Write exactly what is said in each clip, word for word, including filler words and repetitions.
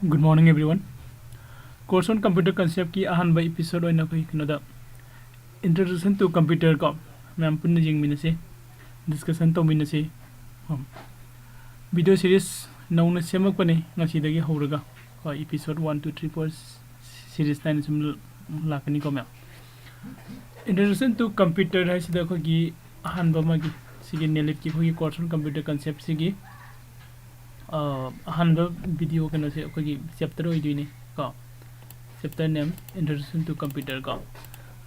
Good morning, everyone. Course on Computer Concept ꯀꯤ ꯑꯍꯥꯟꯕ episode ꯑꯣꯏꯅ ꯑꯩꯈꯣꯏ ꯀꯩꯅꯣꯗ Introduction to Computer ꯀꯣ, ꯃꯌꯥꯝ ꯄꯨꯟꯅ ꯌꯦꯡꯃꯤꯟꯅꯁꯤ, discussion ꯇꯧꯃꯤꯟꯅꯁꯤ꯫ ꯎꯝ꯫ Video series ꯅꯧꯅ ꯁꯦꯝꯃꯛꯄꯅꯤ, ꯉꯁꯤꯗꯒꯤ ꯍꯧꯔꯒ ꯀꯣ, episode one, two, three, four series ꯅꯥꯏꯅ ꯁꯨꯝ ꯂꯥꯛꯀꯅꯤꯀꯣ ꯃꯌꯥꯝ꯫ Introduction to Computer ꯍꯥꯏꯁꯤꯗ ꯑꯩꯈꯣꯏꯒꯤ ꯑꯍꯥꯟꯕ ꯑꯃꯒꯤ ꯁꯤꯒꯤ ꯅꯦꯂꯤꯠꯀꯤ ꯑꯩꯈꯣꯏꯒꯤ Course on Computer Concept ꯁꯤꯒꯤ ꯑ, ꯑꯍꯥꯟꯕ video ꯀꯩꯅꯣꯁꯦ ꯑꯩꯈꯣꯏꯒꯤ chapter ꯑꯣꯏꯗꯣꯏꯅꯤ ꯀꯣ꯫ Chapter name Introduction to Computer ꯀꯣ꯫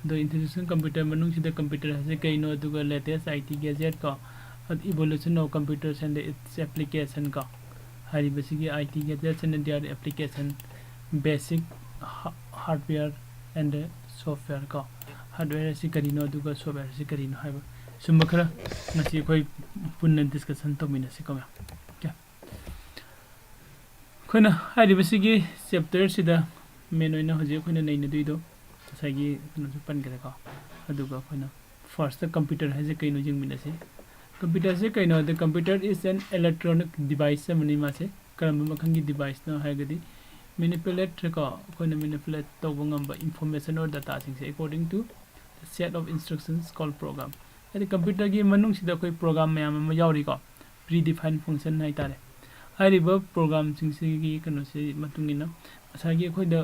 ꯑꯗꯣ Introduction Computer ꯃꯅꯨꯡꯁꯤꯗ computer ꯍꯥꯏꯁꯦ ꯀꯩꯅꯣ, ꯑꯗꯨꯒ latest I T gadget ꯀꯣ, evolution of computers and its application ꯀꯣ꯫ ꯍꯥꯏꯔꯤꯕꯁꯤꯒꯤ I T gadgets and their application, basic ha-, hardware and software ꯀꯣ꯫ Hardware ꯑꯁꯤ ꯀꯔꯤꯅꯣ, ꯑꯗꯨꯒ software ꯑꯁꯤ ꯀꯔꯤꯅꯣ ꯍꯥꯏꯕ ꯁꯨꯝꯕ ꯈꯔ ꯉꯁꯤ ꯑꯩꯈꯣꯏ ꯄꯨꯟꯅ discussion ꯇꯧꯃꯤꯟꯅꯁꯤ ꯀꯣ ꯃꯌꯥꯝ꯫ Okay꯫ ꯑꯩꯈꯣꯏꯅ ꯍꯥꯏꯔꯤꯕꯁꯤꯒꯤ chapter ꯁꯤꯗ main ꯑꯣꯏꯅ ꯍꯧꯖꯤꯛ ꯑꯩꯈꯣꯏꯅ ꯅꯩꯅꯗꯣꯏꯗꯣ ꯉꯁꯥꯏꯒꯤ ꯀꯩꯅꯣꯁꯨ ꯄꯟꯈ꯭ꯔꯦꯀꯣ꯫ ꯑꯗꯨꯒ ꯑꯩꯈꯣꯏꯅ first computer ꯍꯥꯏꯁꯦ ꯀꯩꯅꯣ ꯌꯦꯡꯃꯤꯟꯅꯁꯤ꯫ Computer ꯁꯦ ꯀꯩꯅꯣ ꯍꯥꯏꯗꯤ, computer is an electronic device ꯑꯃꯅꯤ꯫ ꯃꯥꯁꯦ ꯀꯔꯝꯕ ꯃꯈꯜꯒꯤ device ꯅꯣ ꯍꯥꯏꯔꯒꯗꯤ, manipulate ꯀꯣ, ꯑꯩꯈꯣꯏꯅ manipulate ꯇꯧꯕ ꯉꯝꯕ information or data ꯁꯤꯡꯁꯦ according to the set of instructions called program꯫ ꯍꯥꯏꯗꯤ computer ꯒꯤ ꯃꯅꯨꯡꯁꯤꯗ ꯑꯩꯈꯣꯏ program ꯃꯌꯥꯝ ꯑꯃ ꯌꯥꯎꯔꯤꯀꯣ, predefined function ꯍꯥꯏꯇꯥꯔꯦ꯫ ꯍꯥꯏꯔꯤꯕ program ꯁꯤꯡꯁꯤꯒꯤ ꯀꯩꯅꯣꯁꯤ ꯃꯇꯨꯡ ꯏꯟꯅ ꯉꯁꯥꯏꯒꯤ ꯑꯩꯈꯣꯏꯗ,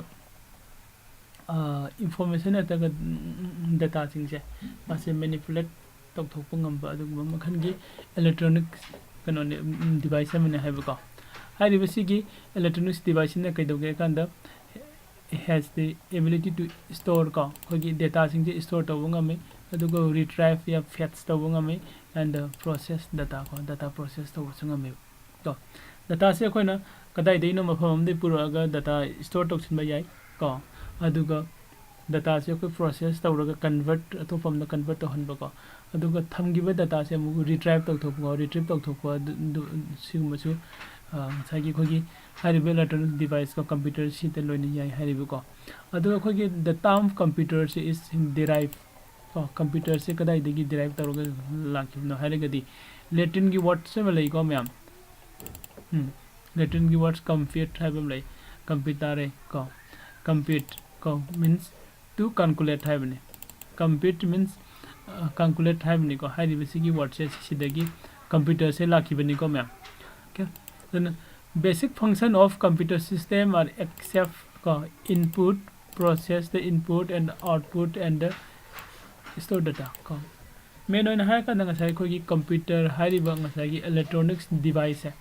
ꯑ, information ꯅꯠꯇ꯭ꯔꯒ, ꯎꯝ, data ꯁꯤꯡꯁꯦ ꯃꯥꯁꯦ manipulate ꯇꯧꯊꯣꯛꯄ ꯉꯝꯕ ꯑꯗꯨꯒꯨꯝꯕ ꯃꯈꯜꯒꯤ electronic ꯀꯩꯅꯣꯅꯦ, ꯎꯝ, device ꯑꯃꯅꯦ ꯍꯥꯏꯕꯀꯣ꯫ ꯍꯥꯏꯔꯤꯕꯁꯤꯒꯤ electronics device ꯁꯤꯅ ꯀꯩꯗꯧꯒꯦ ꯍꯥꯏ ꯀꯥꯟꯗ, has the ability to store ꯀꯣ, ꯑꯩꯈꯣꯏꯒꯤ data ꯁꯤꯡꯁꯦ store ꯇꯧꯕ ꯉꯝꯃꯤ, ꯑꯗꯨꯒ retrieve ꯌꯥ fetch ꯇꯧꯕ ꯉꯝꯃꯤ, and process data ꯀꯣ, data process ꯇꯧꯕꯁꯨ ꯉꯝꯃꯦꯕ꯫ ꯀꯣ, data ꯁꯦ ꯑꯩꯈꯣꯏꯅ ꯀꯗꯥꯏꯗꯒꯤꯅꯣ ꯃꯐꯝ ꯑꯃꯗꯒꯤ ꯄꯨꯔꯛꯑꯒ data store ꯇꯧꯁꯤꯟꯕ ꯌꯥꯏ ꯀꯣ, ꯑꯗꯨꯒ data ꯁꯦ ꯑꯩꯈꯣꯏ process ꯇꯧꯔꯒ convert, ꯑꯇꯣꯞꯄ ꯑꯃꯗ convert ꯇꯧꯍꯟꯕꯀꯣ, ꯑꯗꯨꯒ ꯊꯝꯈꯤꯕ data ꯁꯦ ꯑꯃꯨꯛ retrieve ꯇꯧꯊꯣꯛꯄꯀꯣ, retrieve ꯇꯧꯊꯣꯛꯄ ꯑꯗꯨ, ꯑꯗꯨ, ꯁꯤꯒꯨꯝꯕꯁꯨ, ꯑ, ꯉꯁꯥꯏꯒꯤ ꯑꯩꯈꯣꯏꯒꯤ ꯍꯥꯏꯔꯤꯕ electronic device ꯀꯣ, computer ꯁꯤꯗ ꯂꯣꯏꯅ ꯌꯥꯏ ꯍꯥꯏꯔꯤꯕꯀꯣ꯫ ꯑꯗꯨꯒ ꯑꯩꯈꯣꯏꯒꯤ the term computer say is derive ꯀꯣ, computer ꯁꯦ ꯀꯗꯥꯏꯗꯒꯤ derive ꯇꯧꯔꯒ ꯂꯥꯛꯈꯤꯕꯅꯣ ꯍꯥꯏꯔꯒꯗꯤ, Latin ꯒꯤ words ꯑꯃ ꯂꯩꯀꯣ ꯃꯌꯥꯝ꯫ ꯎꯝ, Latin ꯒꯤ words compute ꯍꯥꯏꯕ ꯑꯃ ꯂꯩ꯫ Computare ꯀꯣ, compute ꯀꯣ means to calculate ꯍꯥꯏꯕꯅꯤ꯫ Compute means calculate ꯍꯥꯏꯕꯅꯤꯀꯣ꯫ ꯍꯥꯏꯔꯤꯕꯁꯤꯒꯤ wordꯁꯦ ꯁꯤꯗꯒꯤ computerꯁꯦ ꯂꯥꯛꯈꯤꯕꯅꯤꯀꯣ ꯃꯌꯥꯝ꯫ Okay, ꯑꯗꯨꯅ basic function of computer system are except ꯀꯣ input, process the input and output and the store data ꯀꯣ꯫ Main ꯑꯣꯏꯅ ꯍꯥꯏꯔꯀꯥꯟꯗ ꯉꯁꯥꯏ ꯑꯩꯈꯣꯏꯒꯤ computer ꯍꯥꯏꯔꯤꯕ ꯉꯁꯥꯏꯒꯤ electronics deviceꯁꯦ,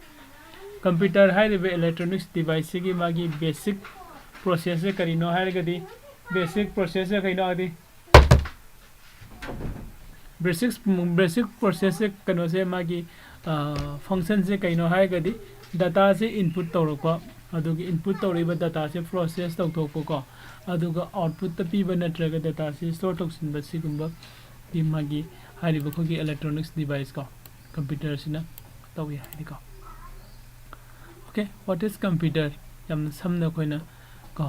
computer ꯍꯥꯏꯔꯤꯕ electronics deviceꯁꯤꯒꯤ ꯃꯥꯒꯤ basic processꯁꯦ ꯀꯔꯤꯅꯣ ꯍꯥꯏꯔꯒꯗꯤ, basic processꯁꯦ ꯀꯩꯅꯣ ꯍꯥꯏꯗꯤ, basic basic processꯁꯦ ꯀꯩꯅꯣꯁꯦ ꯃꯥꯒꯤ functionꯁꯦ ꯀꯩꯅꯣ ꯍꯥꯏꯔꯒꯗꯤ dataꯁꯦ input ꯇꯧꯔꯛꯄ, ꯑꯗꯨꯒ input ꯇꯧꯔꯛꯏꯕ dataꯁꯦ process ꯇꯧꯊꯣꯛꯄꯀꯣ, ꯑꯗꯨꯒ outputꯇ ꯄꯤꯕ ꯅꯠꯇ꯭ꯔꯒ dataꯁꯦ store ꯇꯧꯁꯤꯟꯕ, ꯁꯤꯒꯨꯝꯕꯒꯤ ꯃꯥꯒꯤ ꯍꯥꯏꯔꯤꯕ ꯑꯩꯈꯣꯏꯒꯤ electronics device ꯀꯣ, computerꯁꯤꯅ ꯇꯧꯏ ꯍꯥꯏꯅꯤꯀꯣ꯫ Okay, what is computer? ꯌꯥꯝꯅ ꯁꯝꯅ ꯑꯩꯈꯣꯏꯅ ꯀꯣ,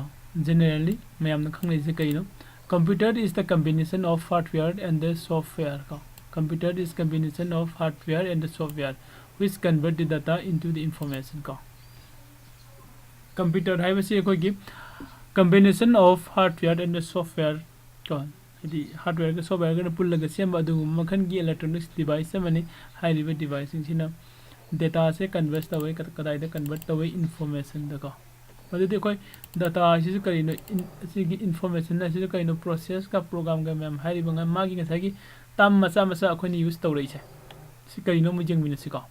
generally ꯃꯌꯥꯝꯅ ꯈꯪꯅꯩꯁꯦ ꯀꯩꯅꯣ? Computer is the combination of hardware and the software ꯀꯣ꯫ Computer is combination of hardware and the software which convert the data into the information ꯀꯣ꯫ Computer ꯍꯥꯏꯕꯁꯤ ꯑꯩꯈꯣꯏꯒꯤ combination of hardware and the software ꯀꯣ, ꯍꯥꯏꯗꯤ hardwareꯒ softwareꯒꯅ ꯄꯨꯜꯂꯒ ꯁꯦꯝꯕ ꯑꯗꯨꯒꯨꯝꯕ ꯃꯈꯜꯒꯤ electronics device ꯑꯃꯅꯤ꯫ ꯍꯥꯏꯔꯤꯕ deviceꯁꯤꯡꯁꯤꯅ dataꯁꯦ convert ꯇꯧꯋꯦ꯫ ꯀꯗꯥꯏꯗ convert ꯇꯧꯋꯦ? Informationꯗꯀꯣ꯫ ꯑꯗꯨꯗꯤ ꯑꯩꯈꯣꯏ data ꯍꯥꯏꯁꯤꯁꯨ ꯀꯔꯤꯅꯣ? ꯑꯁꯤꯒꯤ information ꯑꯁꯤꯁꯨ ꯀꯔꯤꯅꯣ? Processꯀ programꯒ ꯃꯌꯥꯝ ꯍꯥꯏꯔꯤꯕ ꯃꯥꯒꯤ ꯉꯁꯥꯏꯒꯤ term ꯃꯆꯥ ꯃꯆꯥ ꯑꯩꯈꯣꯏꯅ use ꯇꯧꯔꯛꯏꯁꯦ, ꯁꯤ ꯀꯔꯤꯅꯣ ꯑꯃꯨꯛ ꯌꯦꯡꯃꯤꯟꯅꯁꯤꯀꯣ꯫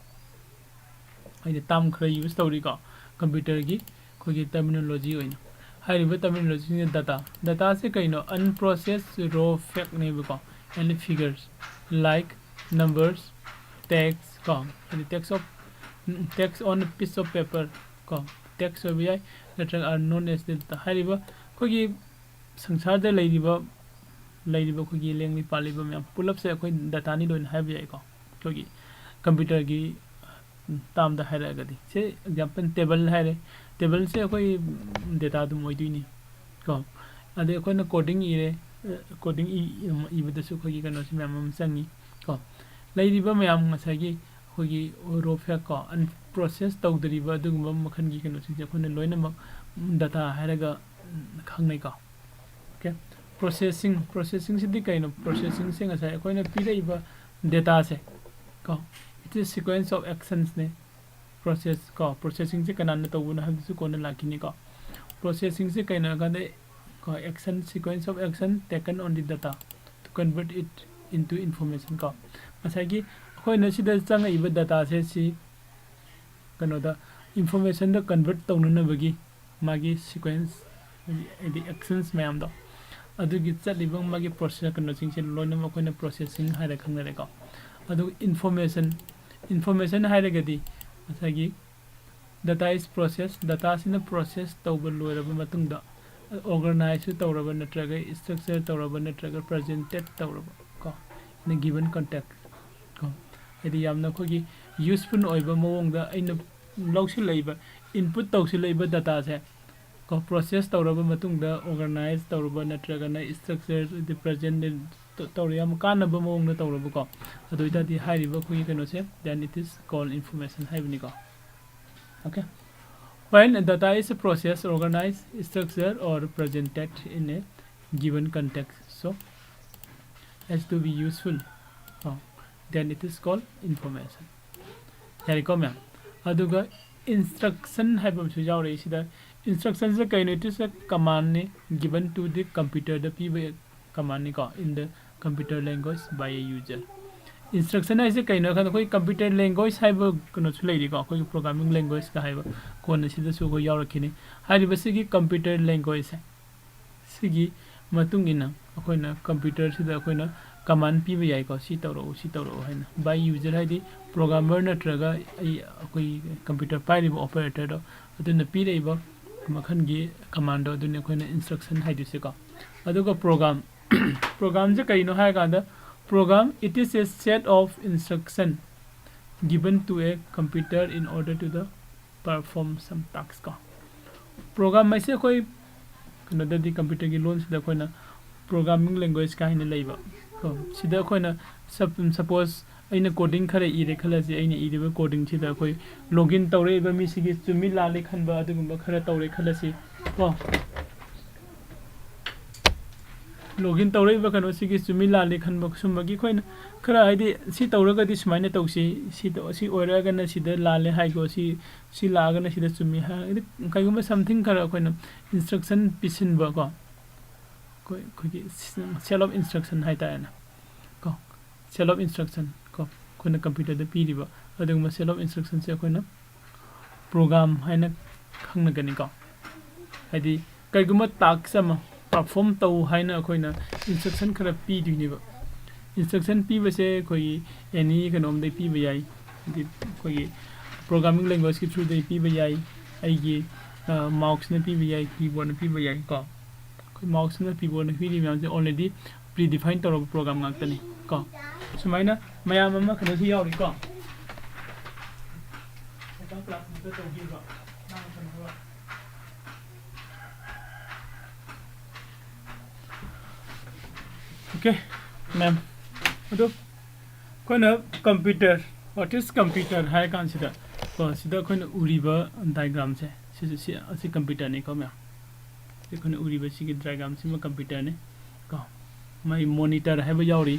ꯑꯩꯅ term ꯈꯔ use ꯇꯧꯔꯤꯀꯣ, computerꯒꯤ ꯑꯩꯈꯣꯏꯒꯤ terminology ꯑꯣꯏꯅ꯫ ꯍꯥꯏꯔꯤꯕ terminologyꯁꯤꯅ data, dataꯁꯦ ꯀꯩꯅꯣ? Unprocessed raw factꯅꯦꯕꯀꯣ꯫ And figures like numbers, text ꯀꯣ, ꯍꯥꯏꯗꯤ text of text on a piece of paper ꯀꯣ, text ꯑꯣꯏꯕ ꯌꯥꯏ, ꯅꯠꯇ꯭ꯔꯒ are known as data꯫ ꯍꯥꯏꯔꯤꯕ ꯑꯩꯈꯣꯏꯒꯤ ꯁꯪꯁꯥꯔꯗ ꯂꯩꯔꯤꯕ ꯂꯩꯔꯤꯕ ꯑꯩꯈꯣꯏꯒꯤ ꯂꯦꯡꯂꯤ ꯄꯥꯜꯂꯤꯕ ꯃꯌꯥꯝ ꯄꯨꯂꯞꯁꯦ ꯑꯩꯈꯣꯏ dataꯅꯤ ꯂꯣꯏꯅ ꯍꯥꯏꯕ ꯌꯥꯏꯀꯣ꯫ ꯑꯩꯈꯣꯏꯒꯤ computerꯒꯤ termꯗ ꯍꯥꯏꯔꯛꯑꯒꯗꯤ, ꯁꯦ example table ꯍꯥꯏꯔꯦ, tableꯁꯦ ꯑꯩꯈꯣꯏ data ꯑꯗꯨꯝ ꯑꯣꯏꯗꯣꯏꯅꯤ ꯀꯣ꯫ ꯑꯗꯩ ꯑꯩꯈꯣꯏꯅ coding ꯏꯔꯦ, coding ꯏꯕꯗꯁꯨ ꯑꯩꯈꯣꯏꯒꯤ ꯀꯩꯅꯣꯁꯤ ꯃꯌꯥꯝ ꯑꯃ ꯆꯪꯉꯤ ꯀꯣ꯫ ꯂꯩꯔꯤꯕ ꯃꯌꯥꯝ ꯉꯁꯥꯏꯒꯤ ꯑꯩꯈꯣꯏꯒꯤ ꯔꯣ ꯐꯦꯛ ꯀꯣ, ꯑꯟꯄ꯭ꯔꯣꯁꯦꯁ ꯇꯧꯗ꯭ꯔꯤꯕ ꯑꯗꯨꯒꯨꯝꯕ ꯃꯈꯜꯒꯤ ꯀꯩꯅꯣꯁꯤꯡꯁꯦ ꯑꯩꯈꯣꯏꯅ ꯂꯣꯏꯅꯃꯛ ꯗꯇꯥ ꯍꯥꯏꯔꯒ ꯎꯝ, ꯈꯪꯅꯩꯀꯣ꯫ ꯑꯣꯀꯦ, ꯄ꯭ꯔꯣꯁꯦꯁꯤꯡ, ꯄ꯭ꯔꯣꯁꯦꯁꯤꯡꯁꯤꯗꯤ ꯀꯩꯅꯣ? ꯄ꯭ꯔꯣꯁꯦꯁꯤꯡꯁꯦ ꯉꯁꯥꯏ ꯑꯩꯈꯣꯏꯅ ꯄꯤꯔꯛꯏꯕ ꯗꯇꯥꯁꯦ ꯀꯣ, it is sequence of actions ꯅꯦ꯫ ꯄ꯭ꯔꯣꯁꯦꯁ ꯀꯣ, ꯄ꯭ꯔꯣꯁꯦꯁꯤꯡꯁꯦ ꯀꯅꯥꯅ ꯇꯧꯕꯅꯣ ꯍꯥꯏꯕꯗꯨꯁꯨ ꯀꯣꯟꯅ ꯂꯥꯛꯈꯤꯅꯤꯀꯣ꯫ ꯄ꯭ꯔꯣꯁꯦꯁꯤꯡꯁꯦ ꯀꯩꯅꯣ ꯍꯥꯏꯀꯥꯟꯗ ꯀꯣ, action, sequence of action taken on the data to convert it into information ꯀꯣ꯫ ꯉꯁꯥꯏꯒꯤ ꯑꯩꯈꯣꯏꯅ ꯁꯤꯗ ꯆꯪꯉꯛꯏꯕ ꯗꯇꯥꯁꯦ ꯁꯤ ꯀꯩꯅꯣꯗ ꯏꯟꯐꯣꯔꯃꯦꯁꯟꯗ ꯀꯟꯚꯔꯠ ꯇꯧꯅꯅꯕꯒꯤ ꯃꯥꯒꯤ ꯁꯤꯀ꯭ꯋꯦꯟꯁ, ꯍꯥꯏꯗꯤ ꯑꯦꯛꯁꯟꯁ ꯃꯌꯥꯝꯗꯣ, ꯑꯗꯨꯒꯤ ꯆꯠꯂꯤꯕ ꯃꯥꯒꯤ ꯄ꯭ꯔꯣꯁꯦꯁ ꯀꯩꯅꯣꯁꯤꯡꯁꯦ ꯂꯣꯏꯅꯃꯛ ꯑꯩꯈꯣꯏꯅ ꯄ꯭ꯔꯣꯁꯦꯁꯤꯡ ꯍꯥꯏꯔ ꯈꯪꯅꯔꯦꯀꯣ꯫ ꯑꯗꯨꯒ ꯏꯟꯐꯣꯔꯃꯦꯁꯟ, ꯏꯟꯐꯣꯔꯃꯦꯁꯟ ꯍꯥꯏꯔꯒꯗꯤ ꯉꯁꯥꯏꯒꯤ ꯗꯇꯥ ꯏꯁ ꯄ꯭ꯔꯣꯁꯦꯁ, ꯗꯇꯥꯁꯤꯅ ꯄ꯭ꯔꯣꯁꯦꯁ ꯇꯧꯕ ꯂꯣꯏꯔꯕ ꯃꯇꯨꯡꯗ ꯑꯣꯔꯒꯅꯥꯏꯖꯁꯨ ꯇꯧꯔꯕ ꯅꯠꯇ꯭ꯔꯒ ꯏꯁꯇ꯭ꯔꯛꯆꯔ ꯇꯧꯔꯕ ꯅꯠꯇ꯭ꯔꯒ ꯄ꯭ꯔꯖꯦꯟꯇꯦꯠ ꯇꯧꯔꯕ ꯀꯣ, in a given context ꯀꯣ, ꯍꯥꯏꯗꯤ ꯌꯥꯝꯅ ꯑꯩꯈꯣꯏꯒꯤ ꯌꯨꯁꯐꯨꯜ ꯑꯣꯏꯕ ꯃꯑꯣꯡꯗ ꯑꯩꯅ ꯂꯧꯁꯤꯜꯂꯛꯏꯕ, ꯏꯟꯄꯨꯠ ꯇꯧꯁꯤꯜꯂꯛꯏꯕ ꯗꯇꯥꯁꯦ ꯀꯣ, ꯄ꯭ꯔꯣꯁꯦꯁ ꯇꯧꯔꯕ ꯃꯇꯨꯡꯗ ꯑꯣꯔꯒꯅꯥꯏꯖ ꯇꯧꯔꯕ ꯅꯠꯇ꯭ꯔꯒꯅ ꯏꯁꯇ꯭ꯔꯛꯆꯔ, ꯍꯥꯏꯗꯤ ꯄ꯭ꯔꯖꯦꯟ ꯇꯧꯔ ꯌꯥꯝ ꯀꯥꯟꯅꯕ ꯃꯑꯣꯡꯗ ꯇꯧꯔꯕꯀꯣ, ꯑꯗꯨ ꯑꯣꯏꯇꯥꯔꯗꯤ ꯍꯥꯏꯔꯤꯕ ꯑꯩꯈꯣꯏꯒꯤ ꯀꯩꯅꯣꯁꯦ then it is called information ꯍꯥꯏꯕꯅꯤꯀꯣ꯫ Okay, when data is processed, organized, structured or presented in a given context, so as to be useful, uh, then it is called information. ꯌꯥꯔꯦꯀꯣ ꯃꯌꯥꯝ? ꯑꯗꯨꯒ ꯏꯟꯁꯇ꯭ꯔꯛꯁꯟ ꯍꯥꯏꯕ ꯑꯃꯁꯨ ꯌꯥꯎꯔꯛꯏ ꯁꯤꯗ꯫ ꯏꯟꯁꯇ꯭ꯔꯛꯁꯟꯁꯦ ꯀꯩꯅꯣ? It is a command ꯅꯤ, given to the computer ꯗ ꯄꯤꯕ command ꯅꯤꯀꯣ, in the computer language by a user. Instruction ꯍꯥꯏꯁꯦ ꯀꯩꯅꯣ ꯍꯥꯏ ꯀꯥꯟꯗ ꯑꯩꯈꯣꯏ ꯀꯝꯄ꯭ꯌꯨꯇꯔ ꯂꯦꯡꯒ꯭ꯋꯦꯖ ꯍꯥꯏꯕ ꯀꯩꯅꯣꯁꯨ ꯂꯩꯔꯤꯀꯣ, ꯑꯩꯈꯣꯏꯒꯤ ꯄ꯭ꯔꯣꯒ꯭ꯔꯥꯃꯤꯡ ꯂꯦꯡꯒ꯭ꯋꯦꯖꯀ ꯍꯥꯏꯕ, ꯀꯣꯟꯅ ꯁꯤꯗꯁꯨ ꯑꯩꯈꯣꯏ ꯌꯥꯎꯔꯛꯈꯤꯅꯤ꯫ ꯍꯥꯏꯔꯤꯕꯁꯤꯒꯤ ꯀꯝꯄ꯭ꯌꯨꯇꯔ ꯂꯦꯡꯒ꯭ꯋꯦꯖꯁꯦ ꯁꯤꯒꯤ ꯃꯇꯨꯡ ꯏꯟꯅ ꯑꯩꯈꯣꯏꯅ ꯀꯝꯄ꯭ꯌꯨꯇꯔꯁꯤꯗ ꯑꯩꯈꯣꯏꯅ ꯀꯃꯥꯟ ꯄꯤꯕ ꯌꯥꯏꯀꯣ, ꯁꯤ ꯇꯧꯔꯛꯎ, ꯁꯤ ꯇꯧꯔꯛꯎ ꯍꯥꯏꯅ꯫ ꯕꯥꯏ ꯌꯨꯖꯔ ꯍꯥꯏꯗꯤ ꯄ꯭ꯔꯣꯒ꯭ꯔꯥꯃꯔ ꯅꯠꯇ꯭ꯔꯒ ꯑꯩ, ꯑꯩꯈꯣꯏ ꯀꯝꯄ꯭ꯌꯨꯇꯔ ꯄꯥꯏꯔꯤꯕ ꯑꯣꯄꯔꯦꯇꯔꯗꯣ ꯑꯗꯨꯅ ꯄꯤꯔꯛꯏꯕ ꯃꯈꯜꯒꯤ ꯀꯃꯥꯟꯗꯣ ꯑꯗꯨꯅꯤ ꯑꯩꯈꯣꯏꯅ ꯏꯟꯁꯇ꯭ꯔꯛꯁꯟ ꯍꯥꯏꯗꯣꯏꯁꯦꯀꯣ꯫ ꯑꯗꯨꯒ ꯄ꯭ꯔꯣꯒ꯭ꯔꯥꯝ, ꯄ꯭ꯔꯣꯒ꯭ꯔꯥꯝꯁꯦ ꯀꯔꯤꯅꯣ ꯍꯥꯏꯔꯀꯥꯟꯗ, program, it is a set of instruction given to a computer in order to the perform some task ꯀꯣ꯫ ꯄ꯭ꯔꯣꯒ꯭ꯔꯥꯝ ꯍꯥꯏꯁꯦ ꯑꯩꯈꯣꯏ ꯀꯩꯅꯣꯗꯗꯤ, ꯀꯝꯄ꯭ꯌꯨꯇꯔꯒꯤ ꯂꯣꯟꯁꯤꯗ ꯑꯩꯈꯣꯏꯅ ꯄ꯭ꯔꯣꯒ꯭ꯔꯥꯃꯤꯡ ꯂꯦꯡꯒ꯭ꯋꯦꯖ ꯀꯥꯏꯅ ꯂꯩꯕ ꯀꯣ꯫ ꯁꯤꯗ ꯑꯩꯈꯣꯏꯅ ꯁꯄꯣꯁ ꯑꯩꯅ coding ꯈꯔ ꯏꯔꯦ ꯈꯜꯂꯁꯤ, ꯑꯩꯅ ꯏꯔꯤꯕ coding ꯁꯤꯗ ꯑꯩꯈꯣꯏ login ꯇꯧꯔꯛꯏꯕ ꯃꯤꯁꯤꯒꯤ ꯆꯨꯝꯃꯤ ꯂꯥꯜꯂꯤ ꯈꯟꯕ ꯑꯗꯨꯒꯨꯝꯕ ꯈꯔ ꯇꯧꯔꯦ ꯈꯜꯂꯁꯤ ꯀꯣ꯫ Login ꯇꯧꯔꯛꯏꯕ ꯀꯩꯅꯣꯁꯤꯒꯤ ꯆꯨꯝꯃꯤ ꯂꯥꯜꯂꯤ ꯈꯟꯕ ꯁꯨꯝꯕꯒꯤ ꯑꯩꯈꯣꯏꯅ ꯈꯔ, ꯍꯥꯏꯗꯤ, ꯁꯤ ꯇꯧꯔꯒꯗꯤ ꯁꯨꯃꯥꯏꯅ ꯇꯧꯁꯤ, ꯁꯤ ꯇꯧ-, ꯁꯤ ꯑꯣꯏꯔꯒꯅ ꯁꯤꯗ ꯂꯥꯜꯂꯦ ꯍꯥꯏꯈꯣ, ꯁꯤ, ꯁꯤ ꯂꯥꯛꯑꯒꯅ ꯁꯤꯗ ꯆꯨꯝꯃꯤ ꯍꯥꯏ-, ꯍꯥꯏꯗꯤ, ꯀꯩꯒꯨꯝꯕ something ꯈꯔ ꯑꯩꯈꯣꯏꯅ instruction ꯄꯤꯁꯤꯟꯕ ꯀꯣ, ꯑꯩꯈꯣꯏ, ꯑꯩꯈꯣꯏꯒꯤ set of instruction ꯍꯥꯏꯇꯥꯔꯦꯅꯦ ꯀꯣ, set of instruction ꯀꯣ, ꯑꯩꯈꯣꯏꯅ computer ꯗ ꯄꯤꯔꯤꯕ ꯑꯗꯨꯒꯨꯝꯕ set of instruction ꯁꯦ ꯑꯩꯈꯣꯏꯅ program ꯍꯥꯏꯅ ꯈꯪꯅꯒꯅꯤꯀꯣ꯫ ꯍꯥꯏꯗꯤ, ꯀꯩꯒꯨꯝꯕ task ꯑꯃ perform ꯇꯧ ꯍꯥꯏꯅ ꯑꯩꯈꯣꯏꯅ instruction ꯈꯔ ꯄꯤꯗꯣꯏꯅꯦꯕ꯫ Instruction ꯄꯤꯕꯁꯦ ꯑꯩꯈꯣꯏꯒꯤ any ꯀꯩꯅꯣꯝꯗꯒꯤ ꯄꯤꯕ ꯌꯥꯏ꯫ ꯍꯥꯏꯗꯤ, ꯑꯩꯈꯣꯏꯒꯤ programming language ꯀꯤ through ꯗꯒꯤ ꯄꯤꯕ ꯌꯥꯏ, ꯑꯩꯒꯤ, ꯑ, mouse ꯅ ꯄꯤꯕ ꯌꯥꯏ, keyboard ꯅ ꯄꯤꯕ ꯌꯥꯏ ꯀꯣ꯫ ꯑꯩꯈꯣꯏ mouse ꯅ keyboard ꯅ ꯄꯤꯔꯤ ꯃꯌꯥꯝꯁꯦ already pre-define ꯇꯧꯔꯕ program ꯉꯥꯛꯇꯅꯤ ꯀꯣ꯫ ꯁꯨꯃꯥꯏꯅ ꯃꯌꯥꯝ ꯑꯃ ꯀꯩꯅꯣꯁꯨ ꯌꯥꯎꯔꯤ ꯀꯣ꯫ Master class ꯑꯃꯇ ꯇꯧꯕꯤꯕ꯫ Okay, ma'am. ꯑꯗꯣ ꯑꯩꯈꯣꯏꯅ computer, what is computer ꯍꯥꯏꯔ ꯀꯥꯟꯁꯤꯗ ꯀꯣ, ꯁꯤꯗ ꯑꯩꯈꯣꯏꯅ ꯎꯔꯤꯕ diagram ꯁꯦ, ꯁꯤꯁꯨ, ꯁꯤ, ꯑꯁꯤ computer ꯅꯤꯀꯣ ꯃꯌꯥꯝ꯫ ꯁꯤ ꯑꯩꯈꯣꯏꯅ ꯎꯔꯤꯕ ꯁꯤꯒꯤ diagram ꯁꯤꯃ computer ꯅꯤ ꯀꯣ꯫ ꯃꯥꯒꯤ monitor ꯍꯥꯏꯕ ꯌꯥꯎꯔꯤ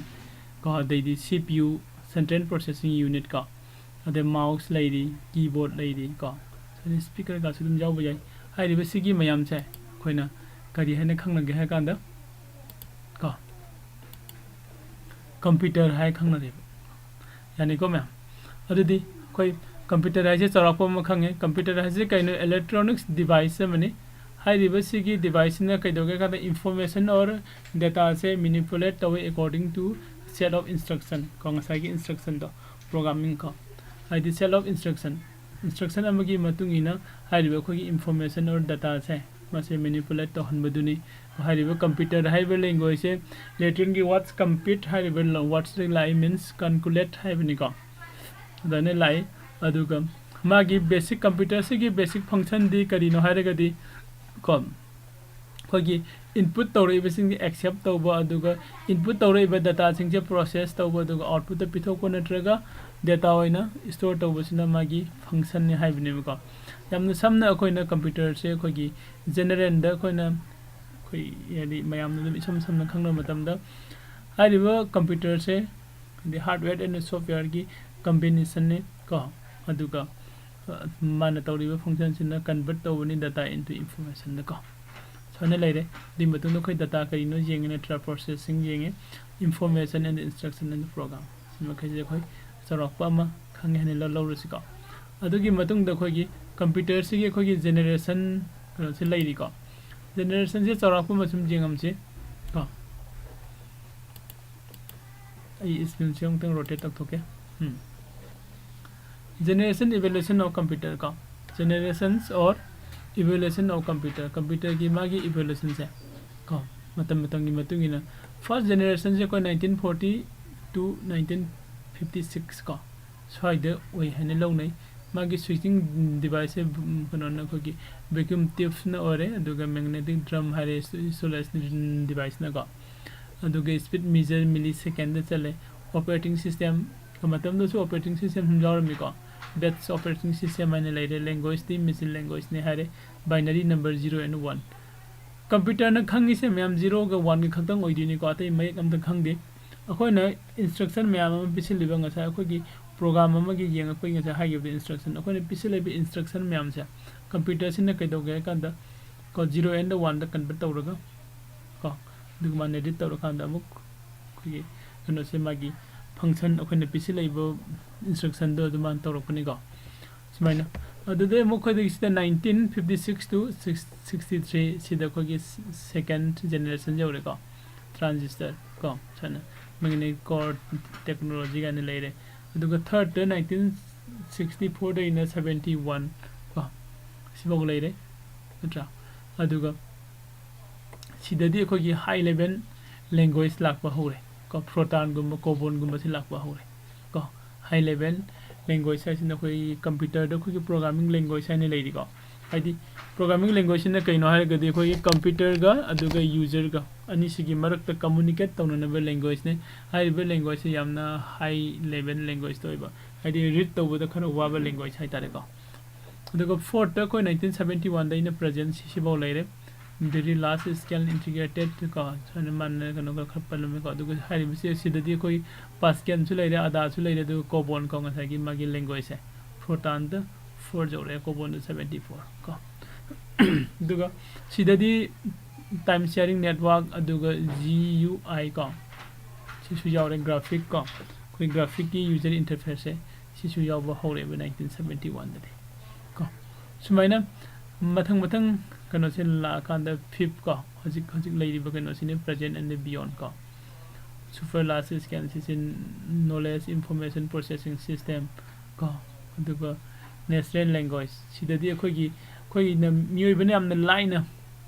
ꯀꯣ, ꯑꯗꯩꯗꯤ C P U, Central Processing Unit ꯀꯣ, ꯑꯗꯩ mouse ꯂꯩꯔꯤ, keyboard ꯂꯩꯔꯤ ꯀꯣ, ꯑꯗꯩ speaker ꯒꯁꯨ ꯑꯗꯨꯝ ꯌꯥꯎꯕ ꯌꯥꯏ꯫ ꯍꯥꯏꯔꯤꯕ ꯁꯤꯒꯤ ꯃꯌꯥꯝꯁꯦ ꯑꯩꯈꯣꯏꯅ ꯀꯔꯤ ꯍꯥꯏꯅ ꯈꯪꯅꯒꯦ ꯍꯥꯏ ꯀꯥꯟꯗ ꯀꯣ, computer ꯍꯥꯏ ꯈꯪꯅꯔꯦꯕ꯫ ꯌꯥꯅꯤꯀꯣ ꯃꯌꯥꯝ? ꯑꯗꯨꯗꯤ ꯑꯩꯈꯣꯏ computer ꯍꯥꯏꯁꯦ ꯆꯥꯎꯔꯥꯛꯄ ꯑꯃ ꯈꯪꯉꯦ꯫ Computer ꯍꯥꯏꯁꯦ ꯀꯩꯅꯣ? Electronics device ꯑꯃꯅꯤ꯫ ꯍꯥꯏꯔꯤꯕ ꯁꯤꯒꯤ device ꯁꯤꯅ ꯀꯩꯗꯧꯒꯦ ꯍꯥꯏ ꯀꯥꯟꯗ information or data say manipulate ꯇꯧꯋꯤ according to set of instruction ꯀꯣ, ꯉꯁꯥꯏꯒꯤ instruction ꯗꯣ, programming ꯀꯣ, ꯍꯥꯏꯗꯤ set of instruction, instruction ꯑꯃꯒꯤ ꯃꯇꯨꯡ ꯏꯟꯅ ꯍꯥꯏꯔꯤꯕ ꯑꯩꯈꯣꯏꯒꯤ information or data ꯁꯦ ꯃꯁꯦ manipulate ꯇꯧꯍꯟꯕꯗꯨꯅꯤ꯫ ꯍꯥꯏꯔꯤꯕ computer ꯍꯥꯏꯔꯤꯕ language ꯁꯦ Latin ꯒꯤ word compute ꯍꯥꯏꯔꯤꯕ ꯋꯥꯔꯗ ꯁꯤꯗꯒꯤ ꯂꯥꯛꯏ, means calculate ꯍꯥꯏꯕꯅꯤꯀꯣ꯫ ꯑꯗꯨꯃꯥꯏꯅ ꯂꯥꯛꯏ꯫ ꯑꯗꯨꯒ ꯃꯥꯒꯤ basic, computer ꯁꯤꯒꯤ basic function ꯗꯤ ꯀꯔꯤꯅꯣ ꯍꯥꯏꯔꯒꯗꯤ ꯀꯣ, ꯑꯩꯈꯣꯏꯒꯤ input ꯇꯧꯔꯛꯏꯕꯁꯤꯡꯁꯦ accept ꯇꯧꯕ, ꯑꯗꯨꯒ input ꯇꯧꯔꯛꯏꯕ dataꯁꯤꯡꯁꯦ process ꯇꯧꯕ, ꯑꯗꯨꯒ outputꯇ ꯄꯤꯊꯣꯛꯄ ꯅꯠꯇ꯭ꯔꯒ data ꯑꯣꯏꯅ store ꯇꯧꯕꯁꯤꯅ ꯃꯥꯒꯤ functionꯅꯤ ꯍꯥꯏꯕꯅꯦꯕꯀꯣ꯫ ꯌꯥꯝꯅ ꯁꯝꯅ ꯑꯩꯈꯣꯏꯅ computerꯁꯦ ꯑꯩꯈꯣꯏꯒꯤ generalꯗ ꯑꯩꯈꯣꯏꯅ ꯑꯩꯈꯣꯏ ꯍꯥꯏꯗꯤ ꯃꯌꯥꯝꯅ ꯑꯗꯨꯝ ꯏꯁꯝ ꯁꯝꯅ ꯈꯪꯅꯕ ꯃꯇꯝꯗ ꯍꯥꯏꯔꯤꯕ computerꯁꯦ ꯍꯥꯏꯗꯤ hardware and softwareꯒꯤ combinationꯅꯤ ꯀꯣ꯫ ꯑꯗꯨꯒ ꯑ, ꯃꯥꯅ ꯇꯧꯔꯤꯕ functionꯁꯤꯅ convert ꯇꯧꯕꯅꯤ data into informationꯗ ꯀꯣ꯫ ꯁꯨꯃꯥꯏꯅ ꯂꯩꯔꯦ꯫ ꯑꯗꯨꯒꯤ ꯃꯇꯨꯡꯗ ꯑꯩꯈꯣꯏ data ꯀꯔꯤꯅꯣ ꯌꯦꯡꯉꯦ ꯅꯠꯇ꯭ꯔꯥ, processing ꯌꯦꯡꯉꯦ, information and instruction and program꯫ ꯁꯤ ꯃꯈꯩꯁꯦ ꯑꯩꯈꯣꯏ ꯆꯥꯎꯔꯥꯛꯄ ꯑꯃ ꯈꯪꯉꯦ ꯍꯥꯏꯅ ꯂꯧ-, ꯂꯧꯔꯁꯤꯀꯣ꯫ ꯑꯗꯨꯒꯤ ꯃꯇꯨꯡꯗ ꯑꯩꯈꯣꯏꯒꯤ computerꯁꯤꯒꯤ ꯑꯩꯈꯣꯏꯒꯤ generation ꯀꯩꯅꯣꯁꯦ ꯂꯩꯔꯤꯀꯣ꯫ Generationꯁꯦ ꯆꯥꯎꯔꯥꯛꯄ ꯑꯃ ꯁꯨꯝ ꯌꯦꯡꯉꯝꯁꯤ ꯀꯣ꯫ ꯑꯩ screenꯁꯦ ꯑꯃꯨꯛꯇꯪ rotate ꯇꯧꯊꯣꯛꯀꯦ꯫ Um. Generation evolution of computer ꯀꯣ꯫ Generations or evolution of computer꯫ Computerꯒꯤ ꯃꯥꯒꯤ evolutionꯁꯦ ꯀꯣ꯫ ꯃꯇꯝ ꯃꯇꯝꯒꯤ ꯃꯇꯨꯡ ꯏꯟꯅ first generationꯁꯦ ꯑꯩꯈꯣꯏ nineteen forty to nineteen fifty six ꯀꯣ꯫ ꯁ꯭ꯋꯥꯏꯗ ꯑꯣꯏ ꯍꯥꯏꯅ ꯂꯧꯅꯩ꯫ ꯃꯥꯒꯤ switching deviceꯁꯦ, ꯎꯝ, ꯀꯩꯅꯣꯅ ꯑꯩꯈꯣꯏꯒꯤ vacuum tubeꯅ ꯑꯣꯏꯔꯦ, ꯑꯗꯨꯒ magnetic drum ꯍꯥꯏꯔꯦ, iso-, isolation deviceꯅꯀꯣ꯫ ꯑꯗꯨꯒ speed measure millisecondꯗ ꯆꯠꯂꯦ꯫ Operating system, ꯃꯇꯝꯗꯨꯁꯨ operating system ꯁꯨꯝ ꯌꯥꯎꯔꯝꯃꯤꯀꯣ꯫ Base operating system ꯍꯥꯏꯅ ꯂꯩꯔꯦ, languageꯇꯤ machine languageꯅꯤ ꯍꯥꯏꯔꯦ, binary number zero and one꯫ Computerꯅ ꯈꯪꯉꯤꯁꯦ ꯃꯌꯥꯝ zeroꯒ oneꯒ ꯈꯛꯇꯪ ꯑꯣꯏꯗꯣꯏꯅꯤꯀꯣ, ꯑꯇꯩ ꯃꯌꯦꯛ ꯑꯝꯇ ꯈꯪꯗꯦ꯫ ꯑꯩꯈꯣꯏꯅ instruction ꯃꯌꯥꯝ ꯑꯃ ꯄꯤꯁꯤꯜꯂꯤꯕ, ꯉꯁꯥꯏ ꯑꯩꯈꯣꯏꯒꯤ program ꯑꯃꯒꯤ ꯌꯦꯡꯉꯛꯄꯒꯤ ꯉꯁꯥꯏ ꯍꯥꯏꯈꯤꯕꯗ instruction, ꯑꯩꯈꯣꯏꯅ ꯄꯤꯁꯤꯜꯂꯤꯕ instruction ꯃꯌꯥꯝꯁꯦ computerꯁꯤꯅ ꯀꯩꯗꯧꯒꯦ ꯍꯥꯏ ꯀꯥꯟꯗ ꯀꯣ, zero and oneꯗ convert ꯇꯧꯔꯒ ꯀꯣ, ꯑꯗꯨꯒ ꯃꯥꯅ read ꯇꯧꯔꯀꯥꯟꯗ ꯑꯃꯨꯛ ꯑꯩꯈꯣꯏꯒꯤ ꯀꯩꯅꯣꯁꯦ, ꯃꯥꯒꯤ function, ꯑꯩꯈꯣꯏꯅ ꯄꯤꯁꯤꯜꯂꯛꯏꯕ instructionꯗꯣ ꯑꯗꯨ ꯃꯥꯅ ꯇꯧꯔꯛꯄꯅꯤꯀꯣ꯫ ꯁꯨꯃꯥꯏꯅ꯫ ꯑꯗꯨꯗꯩ ꯑꯃꯨꯛ ꯑꯩꯈꯣꯏꯗꯒꯤ ꯁꯤꯗ nineteen fifty six to six, sixty three ꯁꯤꯗ ꯑꯩꯈꯣꯏꯒꯤ second generation ꯌꯧꯔꯦꯀꯣ꯫ Transistor ꯀꯣ, ꯁꯨꯃꯥꯏꯅ magnetic core technology ꯀꯥꯏꯅ ꯂꯩꯔꯦ꯫ ꯑꯗꯨꯒ thirdꯇ nineteen sixty fourꯗꯒꯤꯅ seventy one ꯀꯣ, ꯁꯤꯐꯥꯎ ꯂꯩꯔꯦ, ꯅꯠꯇ꯭ꯔꯥ? ꯑꯗꯨꯒ ꯁꯤꯗꯗꯤ ꯑꯩꯈꯣꯏꯒꯤ high level language ꯂꯥꯛꯄ ꯍꯧꯔꯦ ꯀꯣ, Fortranꯒꯨꯝꯕ, COBOLꯒꯨꯝꯕꯁꯤ ꯂꯥꯛꯄ ꯍꯧꯔꯦ ꯀꯣ꯫ High level language ꯍꯥꯏꯁꯤꯅ ꯑꯩꯈꯣꯏꯒꯤ computerꯗ ꯑꯩꯈꯣꯏꯒꯤ programming language ꯍꯥꯏꯅ ꯂꯩꯔꯤꯀꯣ꯫ ꯍꯥꯏꯗꯤ programming languageꯁꯤꯅ ꯀꯩꯅꯣ ꯍꯥꯏꯔꯒꯗꯤ ꯑꯩꯈꯣꯏꯒꯤ computerꯒ ꯑꯗꯨꯒ userꯒ ꯑꯅꯤꯁꯤꯒꯤ ꯃꯔꯛꯇ communicate ꯇꯧꯅꯅꯕ language« ꯍꯥꯏꯔꯤꯕ languageetꯁꯦ ꯌꯥꯝꯅ high level languageꯇ ꯑꯣꯏꯕ, ꯍꯥꯏꯗꯤ read ꯇꯧꯕꯗ ꯈꯔ ꯋꯥꯕ language ꯍꯥꯏꯇꯥꯔꯦꯀꯣ꯫ ꯑꯗꯨꯒ fourthꯇ ꯑꯩꯈꯣꯏ nineteen seventy oneꯗ ꯑꯩꯅ present ꯁꯤꯐꯥꯎ ꯂꯩꯔꯦ꯫ Very large scale integrated ꯀꯣ, ꯁꯨꯃꯥꯏꯅ ꯃꯥꯟꯅ ꯀꯩꯅꯣꯒ ꯈꯔ ꯄꯜꯂꯝꯃꯦꯀꯣ꯫ ꯑꯗꯨꯒ ꯍꯥꯏꯔꯤꯕꯁꯦ ꯁꯤꯗꯗꯤ ꯑꯩꯈꯣꯏ Pascalꯁꯨ ꯂꯩꯔꯦ, Adaꯁꯨ ꯂꯩꯔꯦ, ꯑꯗꯨꯒ COBOLꯀꯣ, ꯉꯁꯥꯏꯒꯤ ꯃꯥꯒꯤ language« ꯐꯣꯔꯇ꯭ꯔꯥꯟꯗ four ꯌꯧꯔꯛꯑꯦ, COBOLꯗ seventy fourꯀꯣ꯫ ꯑꯗꯨꯒ ꯁꯤꯗꯗꯤ time sharing network, ꯑꯗꯨꯒ GUIꯀꯣ, ꯁꯤꯁꯨ ꯌꯥꯎꯔꯦ꯫ Graphicꯀꯣ, ꯑꯩꯈꯣꯏ graphicꯀꯤ user interfaceꯁꯦ ꯁꯤꯁꯨ ꯌꯥꯎꯕ ꯍꯧꯔꯛꯑꯦꯕ nineteen seventy oneꯗꯗꯤ ꯀꯣ꯫ ꯁꯨꯃꯥꯏꯅ ꯃꯊꯪ ꯃꯊꯪ ꯀꯩꯅꯣꯁꯦ ꯂꯥꯛꯑꯀꯥꯟꯗ fifthꯀꯣ, ꯍꯧꯖꯤꯛ ꯍꯧꯖꯤꯛ ꯂꯩꯔꯤꯕ ꯀꯩꯅꯣꯁꯤꯅ present and beyondꯀꯣ꯫ Super large scale system, knowledge information processing system ꯀꯣ, ꯑꯗꯨꯒ natural language, ꯁꯤꯗꯗꯤ ꯑꯩꯈꯣꯏꯒꯤ ꯑꯩꯈꯣꯏꯅ ꯃꯤꯑꯣꯏꯕꯅ ꯌꯥꯝꯅ ꯂꯥꯏꯅ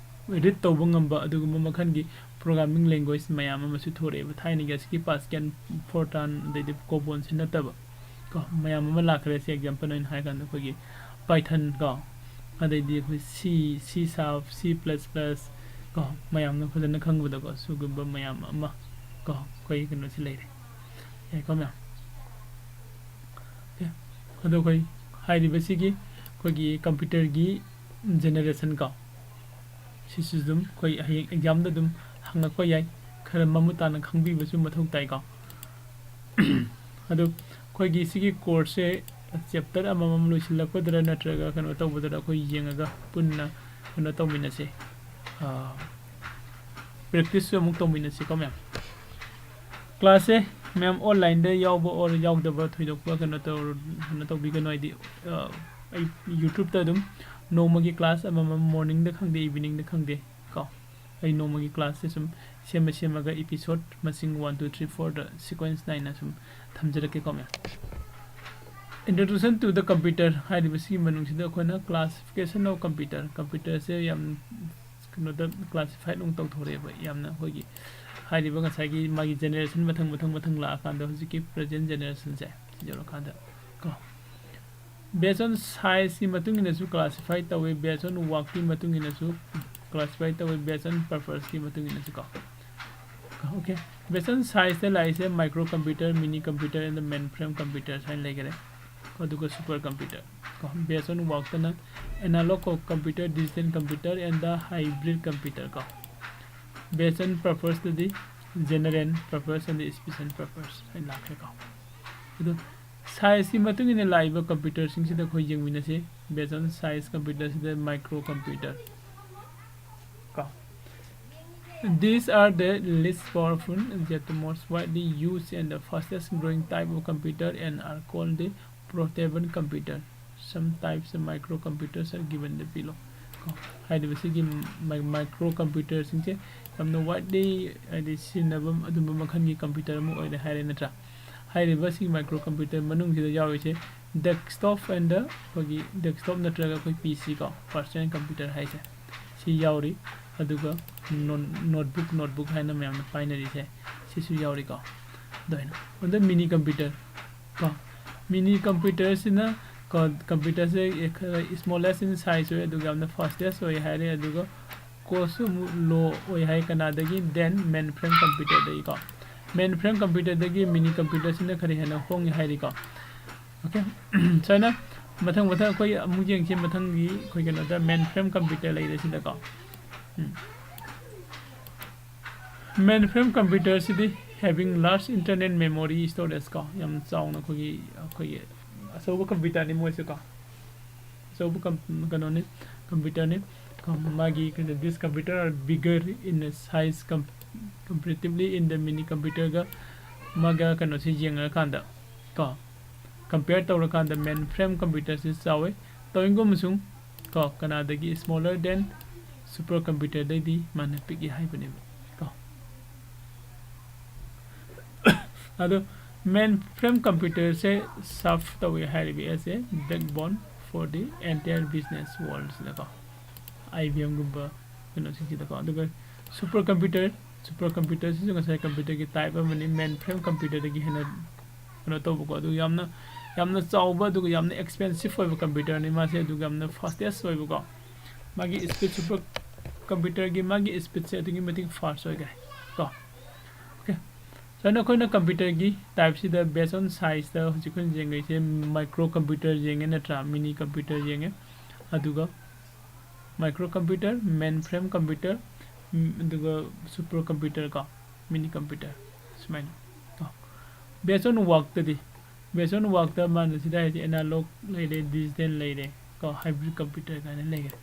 read ꯇꯧꯕ ꯉꯝꯕ ꯑꯗꯨꯒꯨꯝꯕ ꯃꯈꯜꯒꯤ programming language ꯃꯌꯥꯝ ꯑꯃꯁꯨ ꯊꯣꯔꯛꯑꯦꯕ꯫ ꯊꯥꯏꯅꯒꯤ ꯑꯁꯤꯒꯤ Pascal, Fortran, ꯑꯗꯩꯗꯤ COBOLꯁꯤ ꯅꯠꯇꯕ ꯀꯣ, ꯃꯌꯥꯝ ꯑꯃ ꯂꯥꯛꯈ꯭ꯔꯦ꯫ ꯁꯤ example ꯑꯣꯏꯅ ꯍꯥꯏꯔꯀꯥꯟꯗ ꯑꯩꯈꯣꯏꯒꯤ Python ꯀꯣ, ꯑꯗꯩꯗꯤ ꯑꯩꯈꯣꯏ C, C sharp, C plus plus ꯀꯣ, ꯃꯌꯥꯝꯅ ꯐꯖꯅ ꯈꯪꯕꯗꯀꯣ, ꯁꯤꯒꯨꯝꯕ ꯃꯌꯥꯝ ꯑꯃ ꯀꯣ, ꯑꯩꯈꯣꯏ ꯀꯩꯅꯣꯁꯤ ꯂꯩꯔꯦ꯫ ꯌꯥꯏꯀꯣ ꯃꯌꯥꯝ? Okay꯫ ꯑꯗꯣ ꯑꯩꯈꯣꯏ ꯍꯥꯏꯔꯤꯕꯁꯤꯒꯤ ꯑꯩꯈꯣꯏꯒꯤ computerꯒꯤ generation ꯀꯣ, ꯁꯤꯁꯨ ꯑꯗꯨꯝ ꯑꯩꯈꯣꯏ ꯍꯌꯦꯡ examꯗ ꯑꯗꯨꯝ ꯍꯪꯉꯛꯄ ꯌꯥꯏ꯫ ꯈꯔ ꯃꯃꯨꯠ ꯇꯥꯅ ꯈꯪꯕꯤꯕꯁꯨ ꯃꯊꯧ ꯇꯥꯏꯀꯣ꯫ ꯑꯗꯨ ꯑꯩꯈꯣꯏꯒꯤ ꯁꯤꯒꯤ courseꯁꯦ chapter ꯑꯃꯃꯝ ꯂꯣꯏꯁꯤꯜꯂꯛꯄꯗꯔ ꯅꯠꯇ꯭ꯔꯒ ꯀꯩꯅꯣ ꯇꯧꯕꯗꯔ ꯑꯩꯈꯣꯏ ꯌꯦꯡꯉꯒ ꯄꯨꯟꯅ ꯀꯩꯅꯣ ꯇꯧꯃꯤꯟꯅꯁꯦ꯫ ꯑꯥ, practiceꯁꯨ ꯑꯃꯨꯛ ꯇꯧꯃꯤꯟꯅꯁꯤꯀꯣ ꯃꯌꯥꯝ꯫ Classꯁꯦ ꯃꯌꯥꯝ onlineꯗ ꯌꯥꯎꯕ or ꯌꯥꯎꯗꯕ ꯊꯣꯏꯗꯣꯛꯄ ꯀꯩꯅꯣ ꯇꯧꯔ-, ꯀꯩꯅꯣ ꯇꯧꯕꯤꯒꯅꯨ꯫ ꯍꯥꯏꯗꯤ, ꯑꯥ, ꯑꯩ YouTubeꯇ ꯑꯗꯨꯝ ꯅꯣꯡꯃꯒꯤ class ꯑꯃꯃꯝ morningꯗ ꯈꯪꯗꯦ, eveningꯗ ꯈꯪꯗꯦ ꯀꯣ, ꯑꯩ ꯅꯣꯡꯃꯒꯤ classꯁꯦ ꯁꯨꯝ ꯁꯦꯝꯃ ꯁꯦꯝꯃꯒ episode ꯃꯁꯤꯡ one, two, three, fourꯗ sequence ꯅꯥꯏꯅ ꯁꯨꯝ ꯊꯝꯖꯔꯛꯀꯦꯀꯣ ꯃꯌꯥꯝ꯫ Introduction to the computer ꯍꯥꯏꯔꯤꯕꯁꯤꯒꯤ ꯃꯅꯨꯡꯁꯤꯗ ꯑꯩꯈꯣꯏꯅ classification of computer, computerꯁꯦ ꯌꯥꯝ ꯀꯩꯅꯣꯗ classified ꯑꯃꯨꯛ ꯇꯧꯊꯣꯔꯛꯑꯦꯕ꯫ ꯌꯥꯝꯅ ꯑꯩꯈꯣꯏꯒꯤ ꯍꯥꯏꯔꯤꯕ ꯉꯁꯥꯏꯒꯤ ꯃꯥꯒꯤ generation ꯃꯊꯪ ꯃꯊꯪ ꯃꯊꯪ ꯂꯥꯛꯑꯀꯥꯟꯗ ꯍꯧꯖꯤꯛꯀꯤ present generationꯁꯦ ꯌꯧꯔꯀꯥꯟꯗ ꯀꯣ, Based on size ꯀꯤ ꯃꯇꯨꯡ ꯏꯟꯅꯁꯨ classify ꯇꯧꯋꯤ, based on work ꯀꯤ ꯃꯇꯨꯡ ꯏꯟꯅꯁꯨ classify ꯇꯧꯋꯤ, based on purpose ꯀꯤ ꯃꯇꯨꯡ ꯏꯟꯅꯁꯨ ꯀꯣ꯫ Okay, based on size ꯇ ꯂꯥꯛꯏꯁꯦ micro computer, mini computer and the mainframe computer ꯍꯥꯏꯅ ꯂꯩꯈꯔꯦ꯫ ꯑꯗꯨꯒ super computer ꯀꯣ꯫ Based on work ꯇꯅ analog computer, digital computer and the hybrid computer ꯀꯣ꯫ Based on purpose ꯇꯗꯤ general purpose and the special purpose ꯍꯥꯏꯅ ꯂꯥꯛꯈ꯭ꯔꯦꯀꯣ꯫ ꯑꯗꯨ size ꯀꯤ ꯃꯇꯨꯡ ꯏꯟꯅ ꯂꯥꯛꯏꯕ computer ꯁꯤꯡꯁꯤꯗ ꯑꯩꯈꯣꯏ ꯌꯦꯡꯃꯤꯟꯅꯁꯤ꯫ Based on size computer ꯁꯤꯗ micro computer ꯀꯣ꯫ These are the least powerful, yet the most widely used and the fastest growing type of computer and are called the portable computer. Some types of microcomputers are given the below. ꯀꯣ, ꯍꯥꯏꯔꯤꯕꯁꯤꯒꯤ micro computer ꯁꯤꯡꯁꯦ ꯌꯥꯝꯅ widely ꯍꯥꯏꯗꯤ ꯁꯤꯖꯤꯟꯅꯕ ꯑꯗꯨꯝꯕ ꯃꯈꯜꯒꯤ computer ꯑꯃ ꯑꯣꯏꯔꯦ ꯍꯥꯏꯔꯦ ꯅꯠꯇ꯭ꯔꯥ? ꯍꯥꯏꯔꯤꯕ ꯁꯤꯒꯤ micro computer ꯃꯅꯨꯡꯁꯤꯗ ꯌꯥꯎꯔꯤꯁꯦ desktop and the ꯑꯩꯈꯣꯏꯒꯤ desktop ꯅꯠꯇ꯭ꯔꯒ ꯑꯩꯈꯣꯏ P C ꯀꯣ, personal computer ꯍꯥꯏꯁꯦ ꯁꯤ ꯌꯥꯎꯔꯤ꯫ ꯑꯗꯨꯒ notebook, notebook ꯍꯥꯏꯅ ꯃꯌꯥꯝꯅ ꯄꯥꯏꯅꯔꯤꯁꯦ ꯁꯤꯁꯨ ꯌꯥꯎꯔꯤꯀꯣ꯫ ꯑꯗꯨꯃꯥꯏꯅ ꯑꯗ mini computer ꯀꯣ, mini computer ꯁꯤꯅ ꯀꯣ, computer ꯁꯦ ꯈꯔ smallest in size ꯑꯣꯏ, ꯑꯗꯨꯒ ꯌꯥꯝꯅ fastest ꯑꯣꯏ ꯍꯥꯏꯔꯦ, ꯑꯗꯨꯒ cost ꯑꯃꯨꯛ low ꯑꯣꯏ ꯍꯥꯏ ꯀꯅꯥꯗꯒꯤ? Then mainframe computer ꯗꯒꯤꯀꯣ꯫ Mainframe computer ꯗꯒꯤ mini computer ꯁꯤꯅ ꯈꯔ ꯍꯦꯟꯅ ꯍꯣꯡꯉꯤ ꯍꯥꯏꯔꯤꯀꯣ꯫ Okay, ꯁꯨꯃꯥꯏꯅ ꯃꯊꯪ ꯃꯊꯪ ꯑꯩꯈꯣꯏ ꯑꯃꯨꯛ ꯌꯦꯡꯁꯤ꯫ ꯃꯊꯪꯒꯤ ꯑꯩꯈꯣꯏ ꯀꯩꯅꯣꯗ mainframe computer ꯂꯩꯔꯦ ꯁꯤꯗꯀꯣ꯫ ꯎꯝ꯫ Mainframe computer ꯁꯤꯗꯤ having large internal memory storage ꯀꯣ, ꯌꯥꯝ ꯆꯥꯎꯅ ꯑꯩꯈꯣꯏꯒꯤ, ꯑꯩꯈꯣꯏꯒꯤ ꯑꯆꯧꯕ computer ꯅꯤ ꯃꯣꯏꯁꯨ ꯀꯣ꯫ ꯑꯆꯧꯕ com-, ꯀꯩꯅꯣꯅꯤ, computer ꯅꯤ꯫ ꯀꯣ, ꯃꯥꯒꯤ ꯀꯩꯅꯣ, this computer are bigger in the size com-, comparatively in the mini computer ꯒ ꯃꯥꯒ ꯀꯩꯅꯣꯁꯤ ꯌꯦꯡꯅꯔꯀꯥꯟꯗ ꯀꯣ, compare ꯇꯧꯔꯀꯥꯟꯗ mainframe computer ꯁꯤ ꯆꯥꯎꯋꯦ꯫ ꯇꯧꯏꯒꯨꯝꯕꯁꯨꯡ ꯀꯣ, ꯀꯅꯥꯗꯒꯤ smaller than super computer ꯗꯩꯗꯤ ꯃꯥꯅ ꯄꯤꯛꯏ ꯍꯥꯏꯕꯅꯦꯕ ꯀꯣ꯫ ꯑꯗꯣ mainframe computer ꯁꯦ serve ꯇꯧꯋꯦ ꯍꯥꯏꯔꯤꯕ as a backbone for the entire business world ꯁꯤꯗꯀꯣ꯫ IBM ꯒꯨꯝꯕ ꯀꯩꯅꯣꯁꯤꯡꯁꯤꯗꯀꯣ꯫ ꯑꯗꯨꯒ super computer, super computer ꯁꯤꯁꯨ ꯉꯁꯥꯏ computer ꯒꯤ type ꯑꯃꯅꯤ, mainframe computer ꯗꯒꯤ ꯍꯦꯟꯅ ꯀꯩꯅꯣ ꯇꯧꯕꯀꯣ꯫ ꯑꯗꯨ ꯌꯥꯝꯅ ꯌꯥꯝꯅ ꯆꯥꯎꯕ ꯑꯗꯨꯒ ꯌꯥꯝꯅ ꯑꯦꯛꯁꯄꯦꯟꯁꯤꯞ ꯑꯣꯏꯕ ꯀꯝꯄ꯭ꯌꯨꯇꯔꯅꯤ ꯃꯥꯁꯦ, ꯑꯗꯨꯒ ꯌꯥꯝꯅ ꯐꯥꯁꯇꯦꯁ ꯑꯣꯏꯕꯀꯣ꯫ ꯃꯥꯒꯤ ꯁ꯭ꯄꯤꯠ, ꯁꯨꯄꯔ ꯀꯝꯄ꯭ꯌꯨꯇꯔꯒꯤ ꯃꯥꯒꯤ ꯁ꯭ꯄꯤꯠꯁꯦ ꯑꯗꯨꯛꯀꯤ ꯃꯇꯤꯛ ꯐꯥꯁ ꯑꯣꯏꯈ꯭ꯔꯦ ꯀꯣ꯫ ꯑꯣꯀꯦ, ꯁꯨꯃꯥꯏꯅ ꯑꯩꯈꯣꯏꯅ ꯀꯝꯄ꯭ꯌꯨꯇꯔꯒꯤ ꯇꯥꯏꯞꯁꯤꯗ based on sizeꯇ ꯍꯧꯖꯤꯛ ꯑꯩꯈꯣꯏꯅ ꯌꯦꯡꯉꯤꯁꯦ ꯃꯥꯏꯀ꯭ꯔꯣ ꯀꯝꯄ꯭ꯌꯨꯇꯔ ꯌꯦꯡꯉꯦ ꯅꯠꯇ꯭ꯔꯥ, ꯃꯤꯅꯤ ꯀꯝꯄ꯭ꯌꯨꯇꯔ ꯌꯦꯡꯉꯦ, ꯑꯗꯨꯒ ꯃꯥꯏꯀ꯭ꯔꯣ ꯀꯝꯄ꯭ꯌꯨꯇꯔ, ꯃꯦꯟ ꯐ꯭ꯔꯦꯝ ꯀꯝꯄ꯭ꯌꯨꯇꯔ, ꯎꯝ, ꯑꯗꯨꯒ ꯁꯨꯄꯔ ꯀꯝꯄ꯭ꯌꯨꯇꯔ ꯀꯣ, ꯃꯤꯅꯤ ꯀꯝꯄ꯭ꯌꯨꯇꯔ ꯁꯨꯃꯥꯏꯅ ꯀꯣ꯫ Based on workꯇꯗꯤ, based on workꯇ ꯃꯥꯅ ꯁꯤꯗ ꯍꯥꯏꯗꯤ ꯑꯦꯅꯥꯂꯣꯛ ꯂꯩꯔꯦ, ꯗꯤꯖꯤꯇꯦꯜ ꯂꯩꯔꯦ ꯀꯣ, ꯍꯥꯏꯕ꯭ꯔꯤꯠ ꯀꯝꯄ꯭ꯌꯨꯇꯔ ꯀꯥꯏꯅ ꯂꯩꯈ꯭ꯔꯦ꯫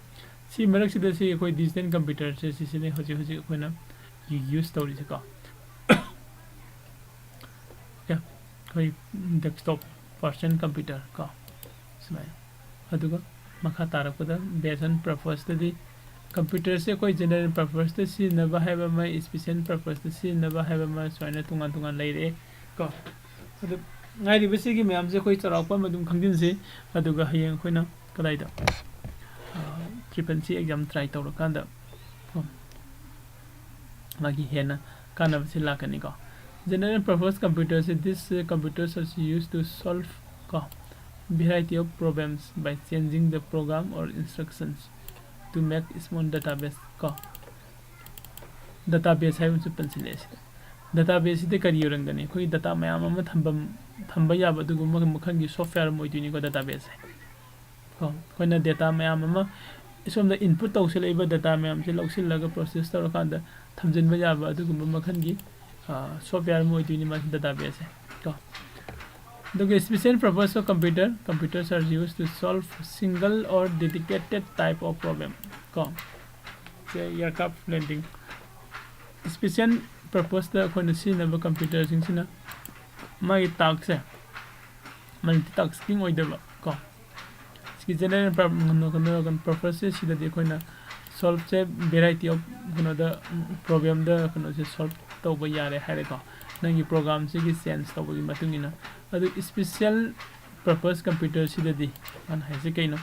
ꯁꯤ ꯃꯔꯛꯁꯤꯗ ꯁꯤ ꯑꯩꯈꯣꯏ ꯗꯤꯖꯤꯇꯦꯜ ꯀꯝꯄ꯭ꯌꯨꯇꯔꯁꯦ ꯁꯤꯁꯤꯅꯦ ꯍꯧꯖꯤꯛ ꯍꯧꯖꯤꯛ ꯑꯩꯈꯣꯏꯅ ꯌꯨ-, ꯌꯨꯁ ꯇꯧꯔꯤꯁꯦ ꯀꯣ꯫ ꯑꯣꯀꯦ, ꯑꯩꯈꯣꯏ ꯗꯦꯁꯛꯇꯣꯞ, ꯄꯔꯁꯅꯦꯜ ꯀꯝꯄ꯭ꯌꯨꯇꯔ ꯀꯣ, ꯁꯨꯃꯥꯏꯅ꯫ ꯑꯗꯨꯒ ꯃꯈꯥ ꯇꯥꯔꯛꯄꯗ based on purposeꯇꯗꯤ ꯀꯝꯄ꯭ꯌꯨꯇꯔꯁꯦ ꯑꯩꯈꯣꯏ ꯖꯦꯅꯔꯦꯜ ꯄꯔꯄꯁꯇ ꯁꯤꯖꯤꯟꯅꯕ ꯍꯥꯏꯕ ꯑꯃ, ꯏꯁꯄꯤꯁꯦꯜ ꯄꯔꯄꯁꯇ ꯁꯤꯖꯤꯟꯅꯕ ꯍꯥꯏꯕ ꯑꯃ, ꯁꯨꯃꯥꯏꯅ ꯇꯣꯉꯥꯟ ꯇꯣꯉꯥꯟ ꯂꯩꯔꯦ ꯀꯣ꯫ ꯑꯗꯨ ꯉꯥꯏꯔꯤꯕꯁꯤꯒꯤ ꯃꯌꯥꯝꯁꯦ ꯑꯩꯈꯣꯏ ꯆꯥꯎꯔꯥꯛꯄ ꯑꯃ ꯑꯗꯨꯝ ꯈꯪꯖꯤꯟꯁꯤ, ꯑꯗꯨꯒ ꯍꯌꯦꯡ ꯑꯩꯈꯣꯏꯅ ꯀꯗꯥꯏꯗ, ꯇ꯭ꯔꯤꯄꯜ ꯁꯤ ꯑꯦꯛꯖꯥꯝ ꯇ꯭ꯔꯥꯏ ꯇꯧꯔꯀꯥꯟꯗ ꯀꯣ, ꯃꯥꯒꯤ ꯍꯦꯟꯅ ꯀꯥꯟꯅꯕꯁꯤ ꯂꯥꯛꯀꯅꯤꯀꯣ꯫ General purpose computer ꯁꯤ, this computers are used to solve ꯀꯣ, variety of problems by changing the program or instructions to make small database ꯀꯣ꯫ Database ꯍꯥꯏꯕ ꯑꯃꯁꯨ ꯄꯟꯁꯤꯜꯂꯛꯑꯦ ꯁꯤꯗ꯫ Databaseꯁꯤꯗ ꯀꯔꯤ ꯑꯣꯏꯔꯝꯒꯅꯤ? ꯑꯩꯈꯣꯏꯒꯤ data ꯃꯌꯥꯝ ꯑꯃ ꯊꯝꯐꯝ, ꯊꯝꯕ ꯌꯥꯕ ꯑꯗꯨꯒꯨꯝꯕ ꯃꯈꯜꯒꯤ software ꯑꯃ ꯑꯣꯏꯗꯣꯏꯅꯤꯀꯣ databaseꯁꯦ꯫ ꯀꯣ, ꯑꯩꯈꯣꯏꯅ data ꯃꯌꯥꯝ ꯑꯃ ꯁꯣꯝꯗ input ꯇꯧꯁꯤꯜꯂꯛꯏꯕ data ꯃꯌꯥꯝꯁꯦ ꯂꯧꯁꯤꯜꯂꯒ process ꯇꯧꯔꯀꯥꯟꯗ ꯊꯝꯖꯤꯟꯕ ꯌꯥꯕ ꯑꯗꯨꯒꯨꯝꯕ ꯃꯈꯜꯒꯤ, ꯑ, software ꯑꯃ ꯑꯣꯏꯗꯣꯏꯅꯤ ꯃꯥꯁꯤ databaseꯁꯦ ꯀꯣ꯫ ꯑꯗꯨꯒ special purpose of computer, computers are used to solve single or dedicated type of problem ꯀꯣ꯫ ꯁꯦ aircraft landing꯫ Special purposeꯇ ꯑꯩꯈꯣꯏꯅ ꯁꯤꯖꯤꯟꯅꯕ ꯀꯝꯄ꯭ꯌꯨꯇꯔꯁꯤꯡꯁꯤꯅ ꯃꯥꯒꯤ taskꯁꯦ multitasking ꯑꯣꯏꯗꯕ ꯀꯣ꯫ ꯁꯤꯒꯤ general pur-, ꯀꯩꯅꯣ, ꯀꯩꯅꯣ, purposeꯁꯦ ꯁꯤꯗꯗꯤ ꯑꯩꯈꯣꯏꯅ solveꯁꯦ variety of ꯀꯩꯅꯣꯗ, problemꯗ ꯀꯩꯅꯣꯁꯦ solve ꯇꯧꯕ ꯌꯥꯔꯦ ꯍꯥꯏꯔꯦꯀꯣ, ꯅꯪꯒꯤ programꯁꯤꯒꯤ change ꯇꯧꯕꯒꯤ ꯃꯇꯨꯡ ꯏꯟꯅ꯫ ꯑꯗꯨ special purpose computerꯁꯤꯗꯗꯤ ꯃꯥꯅ ꯍꯥꯏꯁꯦ ꯀꯩꯅꯣ?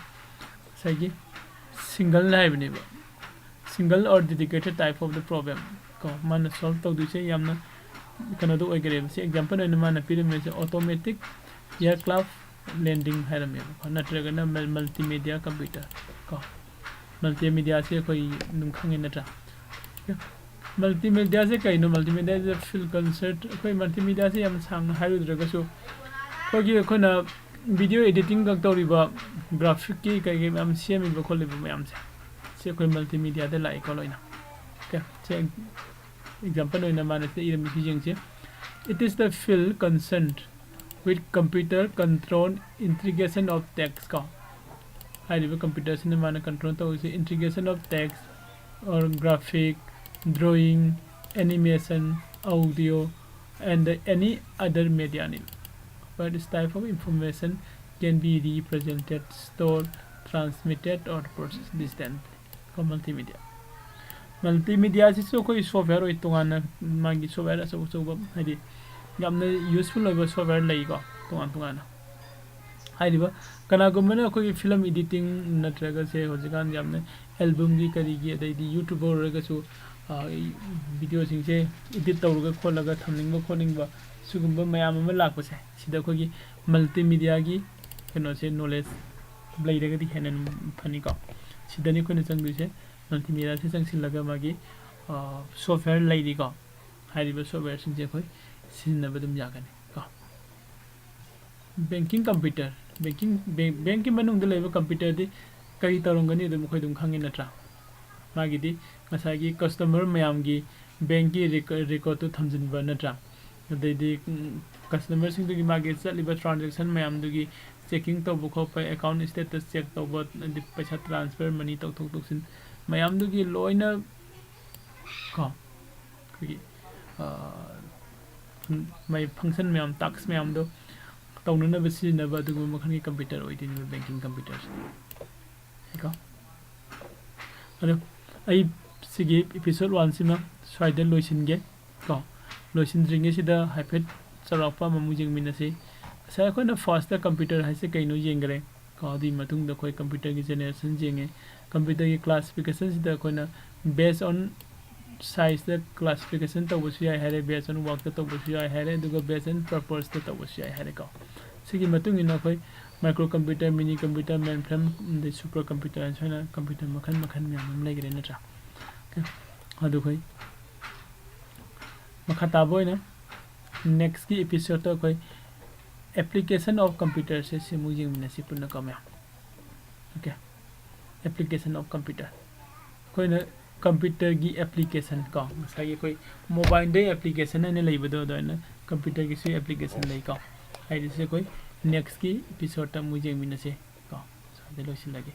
ꯉꯁꯥꯏꯒꯤ single ꯍꯥꯏꯕꯅꯦꯕ, single or dedicated type of the problem ꯀꯣ꯫ ꯃꯥꯅ solve ꯇꯧꯗꯣꯏꯁꯦ ꯌꯥꯝꯅ ꯀꯩꯅꯣꯗ ꯑꯣꯏꯈꯔꯦꯕ꯫ ꯁꯤ example ꯑꯣꯏꯅ ꯃꯥꯅ ꯄꯤꯔꯝꯃꯤꯁꯦ automatic aircraft ꯂꯦꯟꯗꯤꯡ ꯍꯥꯏꯔꯝꯃꯦꯕꯀꯣ, ꯅꯠꯇ꯭ꯔꯒꯅ multimedia computer ꯀꯣ꯫ Multimediaꯁꯦ ꯑꯩꯈꯣꯏ ꯑꯗꯨꯝ ꯈꯪꯉꯤ ꯅꯠꯇ꯭ꯔꯥ? Multimediaꯁꯦ ꯀꯩꯅꯣ? Multimedia is a field concerned. ꯑꯩꯈꯣꯏ multimediaꯁꯦ ꯌꯥꯝ ꯁꯥꯡꯅ ꯍꯥꯏꯔꯨꯗ꯭ꯔꯒꯁꯨ, ꯑꯩꯈꯣꯏꯒꯤ, ꯑꯩꯈꯣꯏꯅ video editing ꯈꯛ ꯇꯧꯔꯤꯕ, graphicꯀꯤ ꯀꯩꯀꯩ ꯃꯌꯥꯝ ꯁꯦꯝꯃꯤꯕ ꯈꯣꯠꯂꯤꯕ ꯃꯌꯥꯝꯁꯦ, ꯁꯤ ꯑꯩꯈꯣꯏ multimediaꯗ ꯂꯥꯛꯏꯀꯣ ꯂꯣꯏꯅ꯫ Okay, ꯁꯦ example ꯑꯣꯏꯅ ꯃꯥꯅ ꯁꯤꯗ ꯏꯔꯝꯃꯤꯁꯤ ꯌꯦꯡꯁꯤ꯫ It is the field concerned with computer control integration of text ꯀꯣ꯫ ꯍꯥꯏꯔꯤꯕ computerꯁꯤꯅ ꯃꯥꯅ control ꯇꯧꯔꯤꯁꯦ integration of text or graphic, drawing, animation, audio, and any other mediaꯅꯤ꯫ Various type of information can be represented, stored, transmitted or processed distantly ꯀꯣ꯫ Multimedia, multimediaꯁꯤꯁꯨ ꯑꯩꯈꯣꯏ software ꯑꯣꯏ, ꯇꯣꯉꯥꯟꯅ ꯃꯥꯒꯤ software ꯑꯆꯧ ꯑꯆꯧꯕ, ꯍꯥꯏꯗꯤ ꯌꯥꯝꯅ useful ꯑꯣꯏꯕ software ꯂꯩꯀꯣ, ꯇꯣꯉꯥꯟ ꯇꯣꯉꯥꯟꯅ꯫ ꯍꯥꯏꯔꯤꯕ ꯀꯅꯥꯒꯨꯝꯕꯅ ꯑꯩꯈꯣꯏꯒꯤ film editing ꯅꯠꯇ꯭ꯔꯒꯁꯦ ꯍꯧꯖꯤꯛꯀꯥꯟ ꯌꯥꯝꯅ albumꯒꯤ ꯀꯔꯤꯒꯤ, ꯑꯗꯩꯗꯤ YouTuber ꯑꯣꯏꯔꯒꯁꯨ, ꯑ, videoꯁꯤꯡꯁꯦ edit ꯇꯧꯔꯒ ꯈꯣꯠꯂꯒ ꯊꯝꯅꯤꯡꯕ ꯈꯣꯠꯅꯤꯡꯕ ꯁꯤꯒꯨꯝꯕ ꯃꯌꯥꯝ ꯑꯃ ꯂꯥꯛꯄꯁꯦ, ꯁꯤꯗ ꯑꯩꯈꯣꯏꯒꯤ multimediaꯒꯤ ꯀꯩꯅꯣꯁꯦ, knowledge ꯂꯩꯔꯒꯗꯤ ꯍꯦꯟꯅ ꯐꯅꯤꯀꯣ꯫ ꯁꯤꯗꯅꯤ ꯑꯩꯈꯣꯏꯅ ꯆꯪꯗꯣꯏꯁꯦ꯫ Multimediaꯁꯦ ꯆꯪꯁꯤꯜꯂꯒ ꯃꯥꯒꯤ, ꯑ, software ꯂꯩꯔꯤꯀꯣ꯫ ꯍꯥꯏꯔꯤꯕ softwareꯁꯤꯡꯁꯦ ꯑꯩꯈꯣꯏ ꯁꯤꯖꯤꯟꯅꯕ ꯑꯗꯨꯝ ꯌꯥꯒꯅꯤ ꯀꯣ꯫ Banking computer, banking, bank, bankꯀꯤ ꯃꯅꯨꯡꯗ ꯂꯩꯕ computerꯗꯤ ꯀꯔꯤ ꯇꯧꯔꯝꯒꯅꯤ, ꯑꯗꯨꯝ ꯑꯩꯈꯣꯏ ꯑꯗꯨꯝ ꯈꯪꯉꯤ ꯅꯠꯇ꯭ꯔꯥ? ꯃꯥꯒꯤꯗꯤ ꯉꯁꯥꯏꯒꯤ customer ꯃꯌꯥꯝꯒꯤ bankꯀꯤ reco-, recordꯇꯨ ꯊꯝꯖꯤꯟꯕ ꯅꯠꯇ꯭ꯔꯥ? ꯑꯗꯩꯗꯤ, ꯎꯝ, customerꯁꯤꯡꯗꯨꯒꯤ ꯃꯥꯒꯤ ꯆꯠꯂꯤꯕ transaction ꯃꯌꯥꯝꯗꯨꯒꯤ checking ꯇꯧꯕ ꯈꯣꯠꯄ, account status check ꯇꯧꯕ, ꯑꯗꯩ ꯄꯩꯁꯥ transfer, money ꯇꯧꯊꯣꯛ ꯇꯧꯁꯤꯟ ꯃꯌꯥꯝꯗꯨꯒꯤ ꯂꯣꯏꯅ ꯀꯣ, ꯑꯩꯈꯣꯏꯒꯤ, ꯑ, ꯃꯥꯒꯤ function ꯃꯌꯥꯝ, task ꯃꯌꯥꯝꯗꯣ ꯇꯧꯅꯅꯕ ꯁꯤꯖꯤꯟꯅꯕ ꯑꯗꯨꯒꯨꯝꯕ ꯃꯈꯜꯒꯤ computer ꯑꯣꯏꯗꯣꯏꯅꯦꯕ banking computerꯁꯦ꯫ ꯀꯣ꯫ ꯑꯗꯣ ꯑꯩ ꯁꯤꯒꯤ episode oneꯁꯤꯃ ꯁ꯭ꯋꯥꯏꯗ ꯂꯣꯏꯁꯤꯟꯒꯦ ꯀꯣ꯫ ꯂꯣꯏꯁꯤꯟꯗ꯭ꯔꯤꯉꯩꯁꯤꯗ ꯍꯥꯏꯐꯦꯠ ꯆꯥꯎꯔꯥꯛꯄ ꯑꯃꯃꯨꯛ ꯌꯦꯡꯃꯤꯟꯅꯁꯤ꯫ ꯉꯁꯥꯏ ꯑꯩꯈꯣꯏꯅ firstꯇ computer ꯍꯥꯏꯁꯦ ꯀꯩꯅꯣ ꯌꯦꯡꯈ꯭ꯔꯦ ꯀꯣ꯫ ꯑꯗꯨꯒꯤ ꯃꯇꯨꯡꯗ ꯑꯩꯈꯣꯏ computerꯒꯤ generation ꯌꯦꯡꯉꯦ, computerꯒꯤ classificationꯁꯤꯗ ꯑꯩꯈꯣꯏꯅ based on sizeꯇ classification ꯇꯧꯕꯁꯨ ꯌꯥꯏ ꯍꯥꯏꯔꯦ, based on workꯇ ꯇꯧꯕꯁꯨ ꯌꯥꯏ ꯍꯥꯏꯔꯦ, ꯑꯗꯨꯒ based on purposeꯇ ꯇꯧꯕꯁꯨ ꯌꯥꯏ ꯍꯥꯏꯔꯦꯀꯣ꯫ ꯁꯤꯒꯤ ꯃꯇꯨꯡ ꯏꯟꯅ ꯑꯩꯈꯣꯏ micro computer, mini computer, mainframe, ꯑꯗꯩ super computer ꯍꯥꯏꯅ ꯁꯨꯃꯥꯏꯅ computer ꯃꯈꯜ ꯃꯈꯜ ꯃꯌꯥꯝ ꯑꯃ ꯂꯩꯈ꯭ꯔꯦ ꯅꯠꯇ꯭ꯔꯥ? Okay, ꯑꯗꯨ ꯑꯩꯈꯣꯏ ꯃꯈꯥ ꯇꯥꯕ ꯑꯣꯏꯅ next ꯀꯤ episode ꯇ ꯑꯩꯈꯣꯏ application of computer ꯁꯦ ꯁꯤꯃꯨꯛ ꯌꯦꯡꯃꯤꯟꯅꯁꯤ ꯄꯨꯟꯅ ꯀꯣ ꯃꯌꯥꯝ꯫ Okay, application of computer꯫ ꯑꯩꯈꯣꯏꯅ computer ꯒꯤ application ꯀꯣ, ꯉꯁꯥꯏꯒꯤ ꯑꯩꯈꯣꯏ mobile ꯗ application ꯍꯥꯏꯅ ꯂꯩꯕꯗꯣ, ꯑꯗꯨꯃꯥꯏꯅ computer ꯒꯤꯁꯨ application ꯂꯩꯀꯣ꯫ ꯍꯥꯏꯔꯤꯁꯦ ꯑꯩꯈꯣꯏ next ꯀꯤ episode ꯇ ꯑꯃꯨꯛ ꯌꯦꯡꯃꯤꯟꯅꯁꯦ ꯀꯣ꯫ ꯁ꯭ꯋꯥꯏꯗ ꯂꯣꯏꯁꯤꯜꯂꯒꯦ꯫